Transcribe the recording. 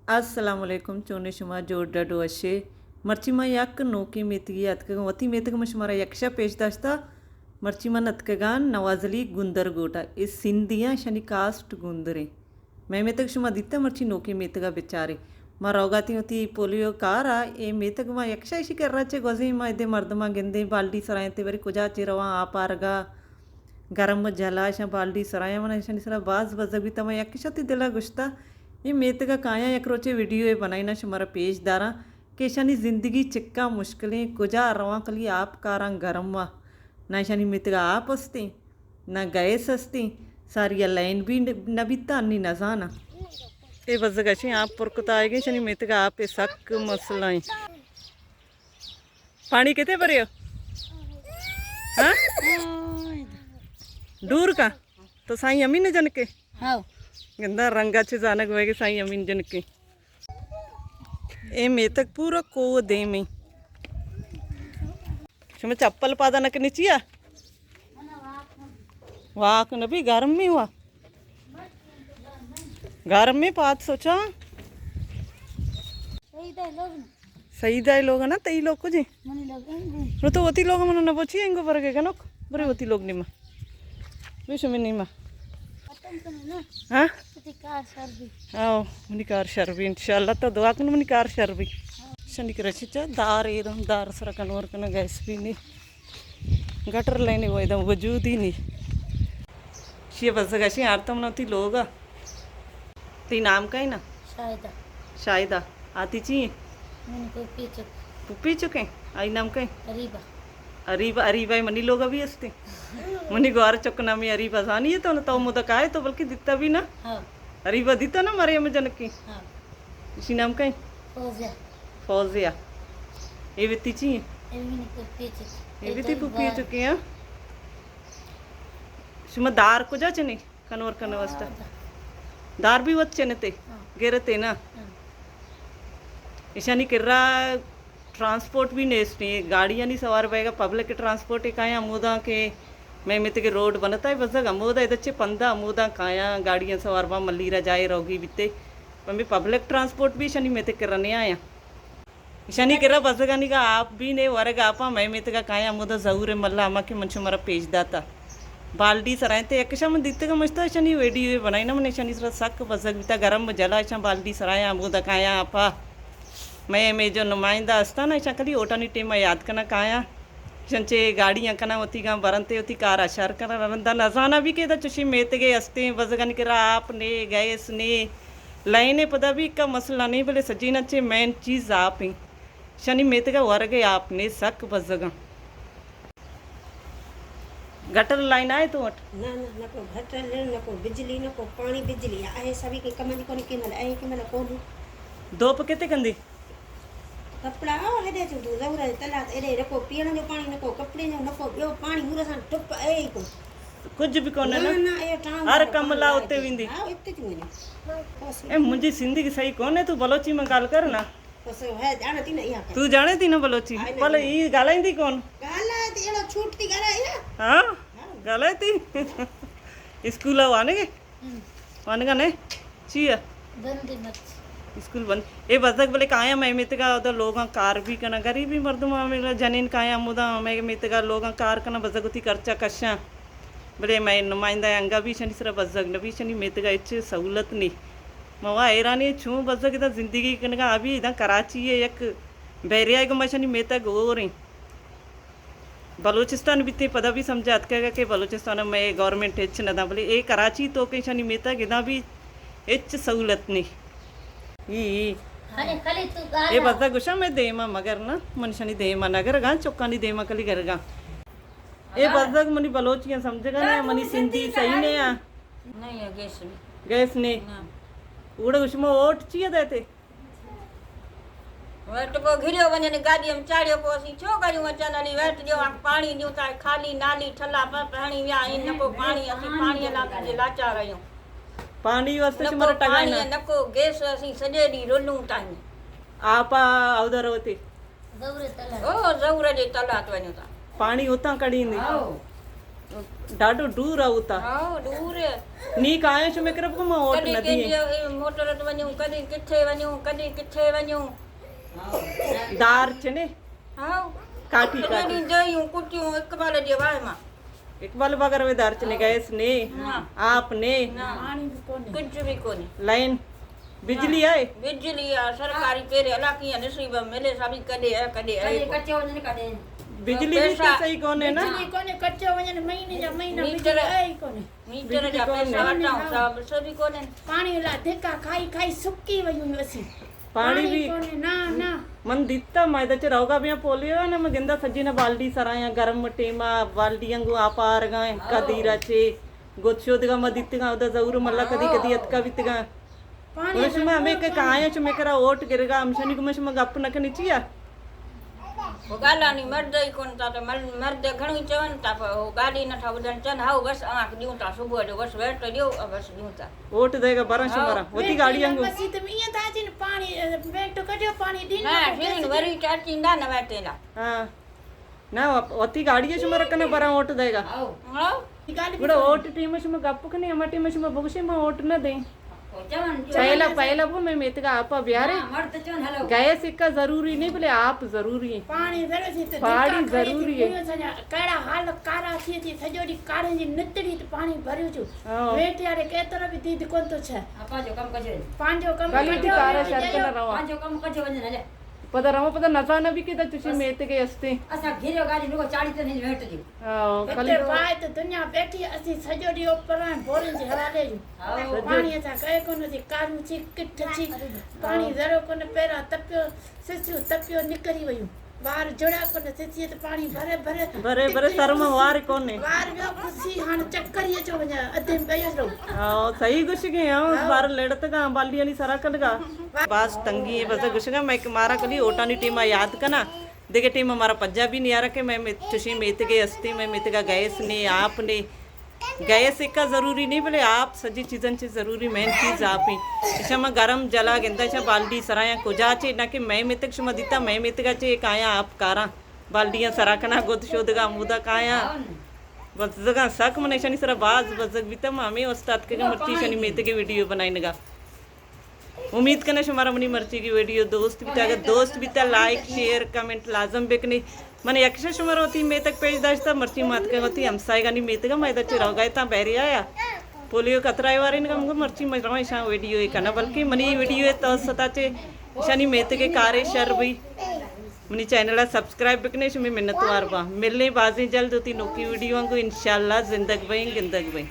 السلام علیکم، چونے شما؟ جوڑ ڈڈ وشے؟ مرچی ما یک نوکیں میتگی اتکگاں، وتی میتگ ما شمارا یکشا پیش داشتا۔ مرچی من اتکگاں نواز علی گندر گوٹا، اے سندھیاں، شنی کاسٹ گندریں۔ مئے میتگ شما دیتہ، مرچی نوکیں میتگا بچارے۔ ما روگاتیں وتی پولیو کارا، اے میتگ ما یکشا اشی کرا چہ گوزیں، ما ادے مردماں گندیں بالڈی سرائیں تے، بری کجا چہ رواں آپ آرگا، گرم جھلا اشاں بالڈی سرایاں، من اشانی سرا باز بزگ بیتاں۔ من یکے شتی دلا گشتا، اے میتگا کایاں یک روچے ویڈیو اے بنائیناں شمارا پیش داراں کہ اشانی زندگی چکا مشکلیں، کجا رواں کلی آپ کاراں گرم وا، نہ اشانی میتگا آپ استیں، نہ گیس استیں، ساری لائن بھی نہ بیتا، انی نزاناں۔ اے بزگ اشیں آپ پر کتا آئیگیں، اشانی میتگا آپ سک مسئلہ ایں۔ پانی کتے بریو؟ ہاں؟ دور کا؟ تو سائیں امین جنکے؟ ہاؤ۔ گندا رنگا چے زانگ وے کہ سائیں امین جنکے۔ اے میتگ پورا کو دیمیں۔ شما چپل پادا نہ کنی چیا؟ واک نہ بی، گرمی وا۔ گرمی پاد سوچا۔ سعیدہ ءِ لوگ نا، تئی لوگ کجی؟ منی لوگ انگو۔ رو تو وتی لوگ من نہ بوچی انگو برگے کنوک۔ برے وتی لوگ نیما۔ بے شمی نیما۔ ختم کنی نا۔ ہاں؟ وتی کار شر بی۔ آؤ، منی کار شر بی، انشاءاللہ تو دعا کن منی کار شر بی۔ شنی کرچی چا دار ایدم، دار سرا کنور کنا گیس بی نی۔ گٹر لائن ویدم وجودی نی۔ شی بزگ اشی آرتم نہ وتی لوگا۔ تئی نام کئے نا؟ شاہدہ۔ شاہدہ۔ آتی چی ایں؟ منی پھوپھی چک۔ پھوپھی چک ایں؟ آئی نام کئے؟ اریبہ۔ اریبہ، اریبہ منی لوگا بھی استے۔ منی گوار چک نامی اریبہ، زانی ئے تو نا، تو مدک آئے تو بلکہ دیتا بھی نا۔ ہاں۔ اریبہ دیتا نا مریم جنکی؟ ہاں۔ اشی نام کئے؟ فوزیہ۔ فوزیہ۔ اے وتی چی ایں؟ اے منی پھوپھی چک۔ اے وتی پھوپھی چک ایں، ہاں؟ شما دار کجا چنے؟ کنور کنور واسطہ۔ دار بھی وت چنتے، ہاں۔ گرتے نا۔ ہاں۔ ایشانی کرا ٹرانسپورٹ بھی نیست، گاڑیانی سوار بیگا پبلک ٹرانسپورٹ کایاں ہمودا کہ مئے میتگ روڈ بنتا ہے بزگ ہمودا، ادچے پندا ہمودا کایاں گاڑیاں سوار با ملیرا جائے روگی بیتے۔ پمے پبلک ٹرانسپورٹ بھی ایشانی میتگ کرا نہ آیاں۔ ایشانی کرا بزگانی گا آپ بھی نے، ورگ آپاں مئے میتگا کایاں ہمودا ظہور ملا ہما کہ من شمارا پیش داتا۔ بالڈی سرائنتے، یکشا من دیتگا مشتا ایشانی ویڈیو بنائینا، من ایشانی سرا سک بزگ بیتا، گرم جلا ایشاں بالڈی سرایاں ہمودا کایاں آپا۔ مئے، مئے جو نمائندہ استاں نا، ایشاں کلی اوٹانی ٹیم یاد کنا کایاں۔ ایشاں چے گاڑیاں کنا وتی گاں برنتے وتی کارا شر کنا، رندا نزانا بھی کہ ادا چشی میتگے استیں، بزگانی کرا آپ نے، گیس نے، لائن پدا بھی کا مسئلہ نہیں، بلے سجینا چے مین چیز آپ ہیں۔ شنی میتگا ورگے آپ نے سک بزگاں۔ گٹر لائن آئے تو وٹ؟ نہ، نہ، نکو گٹر لائن، نکو بجلی، نکو پانی، بجلی آئے سبھی کے کمانی کونی، کینل آئے، کینل کونی۔ دوپ کتے کندی؟ کپڑا آؤ، ہدے چو تو زورا تلا، ایڈے رکو پینا جو پانی، نکو کپڑے جو، نکو بیو پانی، مورا سان ٹپ اے کو۔ کچھ بھی کون ہے نا؟ نہ، نہ، اے ٹام ہر کم لا اتے ویندی۔ ہاں، اتے چ ویندی۔ اے منجی سندھی کی صحیح کون ہے، تو بلوچی میں گال کر نا۔ بس ہے، جانا تھی نا یہاں کا۔ تو جانے تھی نا بلوچی؟ آئے نا، بلے آئے نا۔ یہ گالائیں تھی کون؟ گالا تھی، ایڈا چھوٹ تھی گالا ہے۔ ہاں؟ ہاں۔ گالائیں تھی؟ اسکول آنے گے؟ ہم۔ وانگا نے؟ چیا؟ بند اے مرچی۔ اسکول بند۔ اے بزگ بلے کایاں مئے میتگا، اودا لوگاں کار بھی کنا، غریبی مردم آ، مئے جنین کایاں ہمودا مئے میتگا لوگاں کار کنا، بزگ وتی خرچہ کشاں۔ بلے مئے نمائندہ انگا بھی شنی سرا بزگ نبی، شنی میتگا ہچ سہولت نی۔ ما وا حیرانی چون بزگ ادا زندگی کنگا، ابھی ادا کراچی ہے یک بحریہ گما شنی میتگ اور ہیں۔ بلوچستان بیتیں پدا بھی سمجھ اتکگ کہ بلوچستان ء مئے گورنمنٹ ہچ نہ داں، بلے اے کراچی تو کہ ایشانی میتگ ادا بھی ہچ سہولت نی۔ ای، ای۔ اے بزگ گوشاں مئے دیما مگر نا، من ایشانی دیما نہ گرگاں، چکانی دیما کلی گرگاں۔ اے بزگ منی بلوچیاں سمجھگا نہ، منی سندھی صحیح نہ آ۔ نہیں ہے، گیس نہیں۔ گیس نہیں۔ نہ۔ اوڑے شما ووٹ چیا دیتے؟ ویٹ کو گھریو ونجن گاڏيءَ ۾ چاڙهيو پوءِ اسين ڇو ڪريون اچڻ واري ويٽ ڏيو، هاڻي پاڻي ڏيون ٿا، خالي نالي ٺلا پ-، پهڻي ويا آهن، نه ڪو پاڻي، اسين پاڻيءَ لاءِ پنهنجي لاچار آهيون. پاڻي واسطي نه ڪو شمارا ٽڳائي پاڻي، نه. نه ڪو گيس، اسين سڄي ڏينهن رلون ٿا هيئن. آپ آ اوڌر هوتي. او، زهور جي تلا ته وڃون ٿا. پاڻي هتان ڪڍي ايندي. آئو. ڈاڈو دور آوتا۔ ہاں، دور ہے۔ نی کائیں شمے کرا بگو ما ووٹ کدی نہ دیئے۔ کدی موٹر ات ونیوں، کدی کتھے ونیوں، کدی کتھے ونیوں۔ دار چنے؟ ہاں۔ کاٹی، کاٹی۔ دئیوں، کٹیوں، اقبال دی وائے ما۔ اقبال بغیر وے دار چنے، گیس نے، نہ۔ آپ نے۔ نہ۔ پانی بھی کونے۔ کچھ بھی کونے۔ لائن، بجلی ہے؟ بجلی ہے، سرکاری پیرے علاقیاں نصیب ملے، سبھی کدے ہے، کدے ہے۔ کدے کچے ونجن، کدے۔ بجلی بھی تو پیسہ صحیح کونے نا۔ بجلی کونے، کچے ونجن، مہینے جا مہینہ میٹر بجلی ہے ہی کونے۔ میٹر بجلی جا کونے۔ پیسہ وٹاؤں، سب، سبھی کونے۔ پانی لا دھکا کھائی کھائی سکی ویوں اسی۔ پانی پانی بھی۔ کونے، نہ، نہ۔ من دیتا، ما ادا چہ روگا بیاں پولیو نا، ما گندا سجی نا بالڈی سرایاں، گرم ٹیما بالڈی انگو آپ آرگا، ہاں۔ کدی رچے، گوت شودگا ما دیتگا، ادا ضرور ملا کدی کدی اتکا بیتگا۔ پانی گڑا شما ہمے کہ کایاں شما کرا ووٹ گرگا، ہمشانی گما شما گپ نہ کنی چیا؟ او گالانی مرد ای کن تا، تو مل-، مرد گھنی چون تا، او گالی نہ تھا ودن چن، ہاو بس آنکھ دیوں تا، صبح جو بس ویٹ دیو، بس دیوں تا۔ ووٹ دے گا برا شمارا، وتی گاڑی انگو۔ بس اتم یہ تا جن پانی، ویٹ کڈیو پانی دین نہ، کو شیرین وری چاچی نہ نہ ویٹے نا۔ ہاں۔ نہ، وتی گاڑی ءَ شما رکھنا برا ووٹ دے گا۔ ہاؤ۔ ہاؤ۔ گڑا ووٹ ٹیم ءَ شما گپ کنی، ہما ٹیم ءَ شما بگوشے ما ووٹ نہ دیں۔ پہلا، پہلا وہ میں میتگا آپا بیارے۔ گیس اکا ضروری نہیں، بلے آپ ضروری ہے۔ پانی ضروری ہے۔ پانی ضروری ہے۔ کڑا حال کارا تھی تھی سجوڑی کارے جی نتڑی تو پانی بھریو چھو۔ ہاں۔ ویٹ یارے کہترا بھی دید کون تو چھے۔ پانجو کم کجے۔ پانجو کم کجے۔ پانجو کم کجے۔ پدا رواں پدا نزاناں بھی کہ دا چشیں میتگے استیں۔ اساں گھریو گاڑی نگو چاڑی تو نہیں ویٹ دیو۔ ہاں، کلی۔ پائے تو دنیا بیٹھی، اسی سجو ڈی اوپر ہیں، بوریں جی حوالے جو۔ ہاں۔ پانی اساں کہے کون سی کارو چی، کٹھ چی، پانی ذرو کون پیرا تپیو، سسیو تپیو نکری ویو۔ وار جڑا کون سسی تو پانی بھرے بھرے۔ بھرے بھرے سر میں وار کونے۔ وار بیو کسی ہن چکر یہ چو وجہ، ادھے بیو رو۔ ہاں، صحیح گوشگے، ہاں، بار لڑتگا، بالڈیانی سرا کلگا۔ باز تنگی ہے، بس گوشگا، میں کہ مارا کلی اوٹانی ٹیما یاد کنا۔ دگہ ٹیم ہمارا پجا بھی نیارا کہ میں مت-، چشیں میتگے ہستی، میں میتگا گیس نے، آپ نے۔ گیس اکا ضروری نہیں، بلے آپ سجی چیزاں چی ضروری، مین چیز آپ ہیں۔ اشا ما گرم جلا گندا، اشا بالڈی سرایاں کجا چے، نہ کہ میں میتگ شما دیتا، میں میتگا چے ایک آیا آپ کاراں۔ بالڈیاں سرا کنا گد شودگا مودا کایا۔ بزگاں سک من اشانی سرا باز بزگ بیتا، ما ہمیں استاد کے مرچی اشانی میتگے ویڈیو بنائینگا۔ امید کناں شمارا منی مرچیگی ویڈیو دوست بیتا، اگر دوست بیتا لائک، شیئر، کمنٹ لازم بکنے۔ من یکشا شمارا وتی میتگ پیش داشتا، مرچی ما اتکا وتی ہمسایگانی میتگا، ما ادا چہ روگا اتاں بحری آیا۔ پولیو خطرہ وارینگا، مگو مرچی ما رواں اشاں ویڈیو اے کنا، بلکہ منی ویڈیو توسطا چہ اشانی میتگے کارے شر بی۔ منی چینل سبسکرائب بکنے، شمی منتوار با۔ ملنے بازیں جلد وتی نوکی ویڈیو انگو انشاءاللہ۔ زندگ بیں، گندگ بیں۔